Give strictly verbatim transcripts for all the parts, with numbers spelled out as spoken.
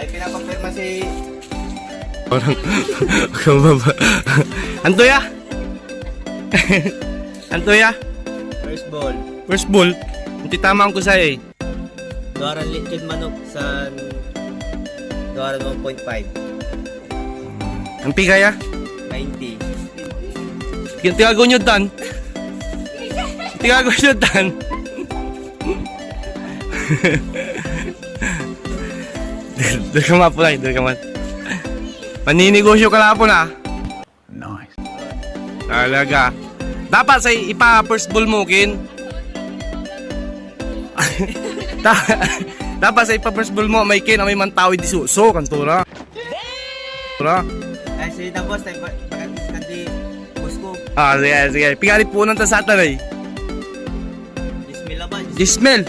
Pinapapirma si Parang, akababa. Anto ya? Anto ya? First ball. First ball. Antoy tama ko sa eh. Duaran lechon manok san duaran one point five. Ang piga ya? Ninety. Yung tigago nyo dan. Tigago nyo dan. Dali ka mapulay, dali ka man. Maninegosyo ka na po na. Nice. Talaga. Dapat say ipa-first ball mo, Kin. Da-, dapat say ipa-first ball mo, may Kin, may mantawid di suso, kantora. Tora. Ay, sige na, boss. Ay, pa-, pag-atis ka di, boss ko. Ah, sige, sige. Pigari punan ta satan, ay. Dismil na ba? Dismil.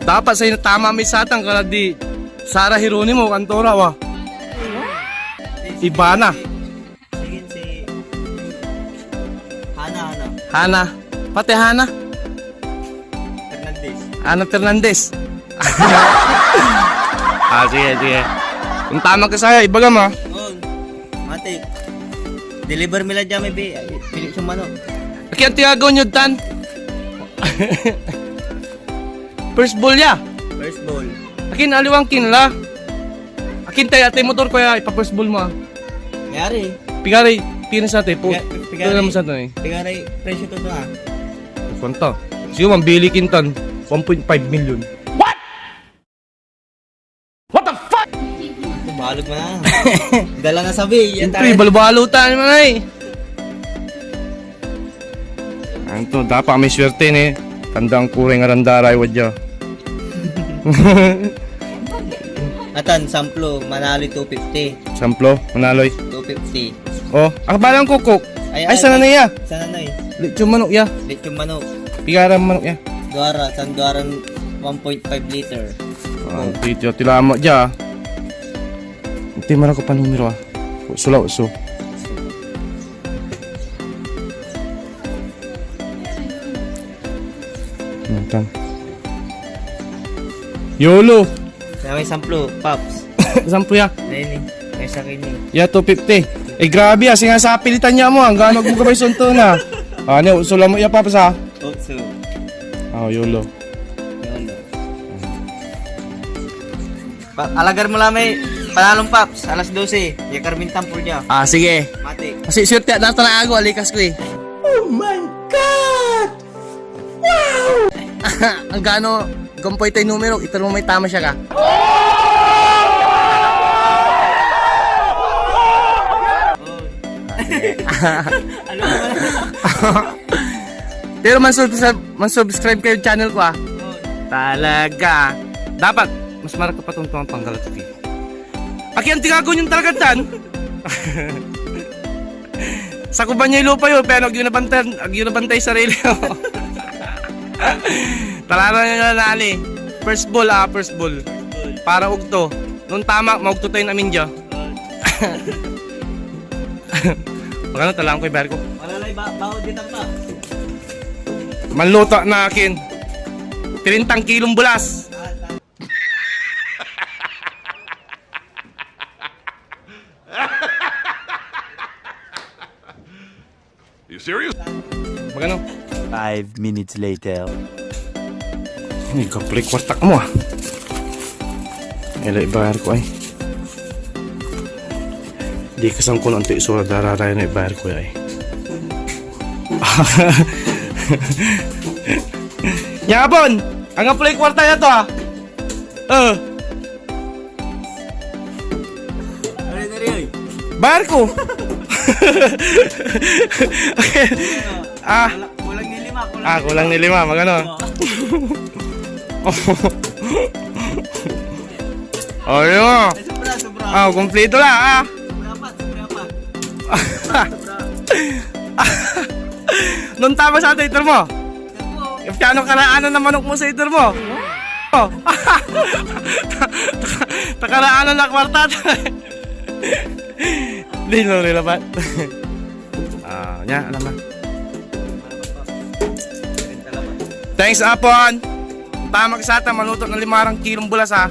Dapat say natama may satan, kala di Sara Geronimo, kantora, wa. Iba na. Sige, si Hana, Hana. Hana. Pati Hana. Fernandez. Hana Fernandez. Ah, sige, sige. Kung tama ka sa'yo, ibaga mo. Oo. Matik. Deliver mi la dyan, may bi-, ay, pili sa manok. Akin ang tigago nyo, tan? First ball ya. First ball. Akin aliwan kin la. Akin tayo, atay motor ko ya, ipa-first ball mo, ah. Yari. Pigari, pigari sa ate, po. Piga-, pigari. Pigari mo sa ate, eh. Pigari, presyo to, to, ah. Kwanta? Sige, mambili kintan. One point five million. What? What the fuck? Balot mo na. Dala na sabi. Yan Siyempre, tayo. Balbalutan mo na eh. Anto, dapat may swerte ni. Tandaan ko rin arandaray wadya. Atan, samplo, manaloy two fifty. Samplo, manaloy. Two fifty. Oh, ah, balang kukok. Ay, Ay, ay, sana ay. Na iya. Sana na eh. Lechon manok ya. Lechon manok. Pigara manok ya. Duara, san duaran one point five liter. Ah, dito, tilama dya. Ito yung marako pa numero ah. Sulaw, so. Natan. Yolo! Kaya may samplo, Paps. Samplo ya? Ayun eh. May sa akin eh. Ya, two fifty. Eh, grabe ah. Singa sa pilitan niya mo. Ang gano mo kabay sunto na. Ah, ano, sula mo ya, Paps, ah? Otso. Ah, yolo. Yolo. Pa, alagar mo la may panalong Paps, alas dose, ya Carmen Tampol dia. Ah, sige. Mati. Kasi swerte at natan ago, alikas ko eh. Oh my God! Wow! Ang gano, gampoy tay numero, iter mo may tama siya ka. Ano ba? Pero mansubscribe, mansubscribe kayo channel ko ah. Talaga. Dapat, mas maraka pa tong tuwang panggalat ko. Aki ang tigago niyan talaga tan. Sakuban niya yung lupa yun, pero agyo nabantay, agyo nabantay sarili mo. Talaro niya na nali. First ball ah, first ball. Para ugto. Nung tama, maugto tayo namin dyan. Magano talang ko yung bayar ko? Wala lang ba, baon din ang pa. Manluto na akin. Trintang kilong bulas. You serious? Magano? Five minutes later. Ay, kapoy kwarta mo ah. Ela ibayar ko ay. Di kasang ko anto isura dararay na ibayar ko ay. Yabon! Ang kapoy kwarta ya to ah. Eh. Ano na rin? Bayar ko. Okay. Ah. Kulang, kulang ni lima, kulang Ah, ni kulang lima. Ni lima, magano? Oo. Oh, yun. Ay, sobra, sobra. Ah, kompleto la, ah. Sobra pa, sobra pa. Sobra. Nung tama sa Twitter mo? Yung piano karaanan na manok mo sa iter mo. Oh. Takaraanan na kwarta. Di, no, relabat. Ah, nia, alam na. Thanks, Apon. Tama ka sa ata, maluto na limarang kilong bulas, ha?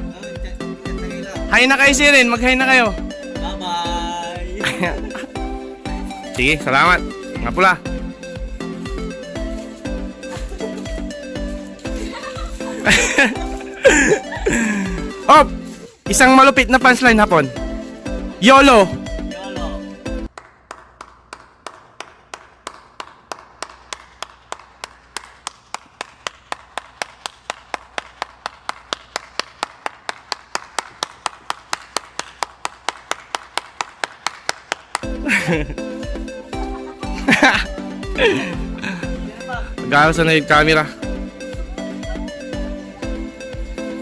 Hi na kayo, Sirin. Mag-hi na kayo. Bye-bye. Sige, salamat. Nga pula. Op! Isang malupit na punchline, Hapon. YOLO! Gawas na yung camera.